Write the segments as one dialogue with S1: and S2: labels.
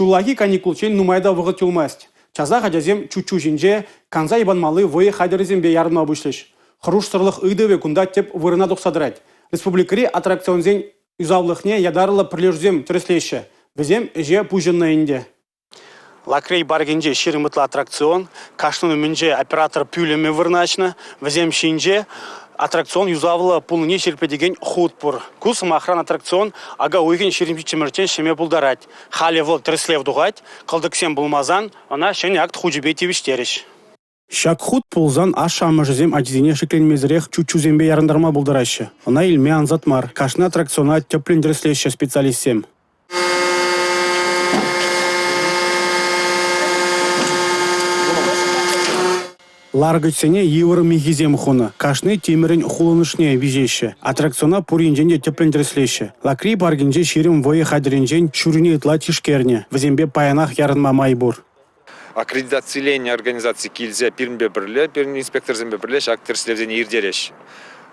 S1: Ҫуллахи каникулччен нумай та вӑхӑт юлмасть. Часах ачасем чуччу ҫинче канса йӑпанмалли вӑйӑ хатӗрӗсемпе ярӑнма пуҫлӗҫ. Хӑрушсӑрлӑх ыйтӑвӗ кунта тӗп вырӑна тухса тӑрать. Республикӑри аттракционсен юсавлӑхне ятарлӑ пӗрлешӳсем тӗрӗслеҫҫӗ. Вӗсем ӗҫе пуҫӑннӑ ӗнтӗ. Лакрей паркӗнче 20 ытла аттракцион, кашнин умӗнче оператор пӳлӗмӗ вырнаҫнӑ. Вӗсем ҫинче аттракцион юсавлӑ пулнине ҫирӗплетекен хут пур. Ку, сӑмахран, аттракцион ака уйӑхӗн 27-мӗшӗнчен ӗҫлеме пултарать. Халӗ вӑл тӗрӗслев тухать, кӑлтӑксем пулмасан ӑна ҫӗнӗ акт хучӗпе тивӗҫтерӗҫ. Ҫак хут пулсан ашшӗ-амӑшӗсем ачисене шикленмесӗрех чуччусемпе ярӑнтарма пултараҫҫӗ. Ӑна илме ансат мар. Кашни аттракциона тӗплӗн тӗрӗслеҫҫӗ специалистсем. Ларкӑчсене йывӑр михӗсем хунӑ. Кашни тимӗрӗн хулӑнӑшне виҫеҫҫӗ. Аттракциона пур енчен те тӗплӗн тӗрӗслеҫҫӗ. Лакрей паркӗнче 20 вӑйӑ хатӗрӗнчен ҫуррине ытла тишкернӗ. Вӗсемпе паянах ярӑнма май пур.
S2: Аккредитациленнӗ организаци килсе пирӗнпе пӗрле, пирӗн инспекторсемпе пӗрле ҫак тӗрӗслевсене ирттереҫҫӗ.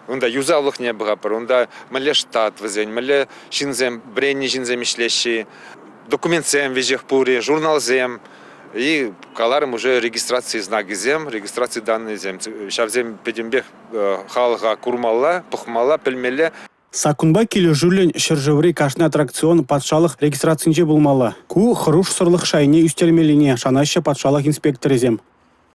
S2: Унта юсавлӑхне пӑхатпӑр, унта мӗнле штат вӗсен, мӗнле ҫынсем, вӗреннӗ ҫынсем ӗҫлеҫҫӗ-и, документсем веҫех пур-и, журналсем и каларӑм уже регистраци знакӗсем, регистраци даннӑйӗсем. Ҫавсем пӗтӗмпех халӑха курмалла, пӑхмалла, пӗлмелле.
S1: Саккунпа килӗшӳллӗн ҫӗршыври кашни аттракцион патшалӑх регистрацинче пулмалла. Ку хӑрушсӑрлӑх шайне ӳстермеллине шанаҫҫӗ патшалӑх инспекторӗсем.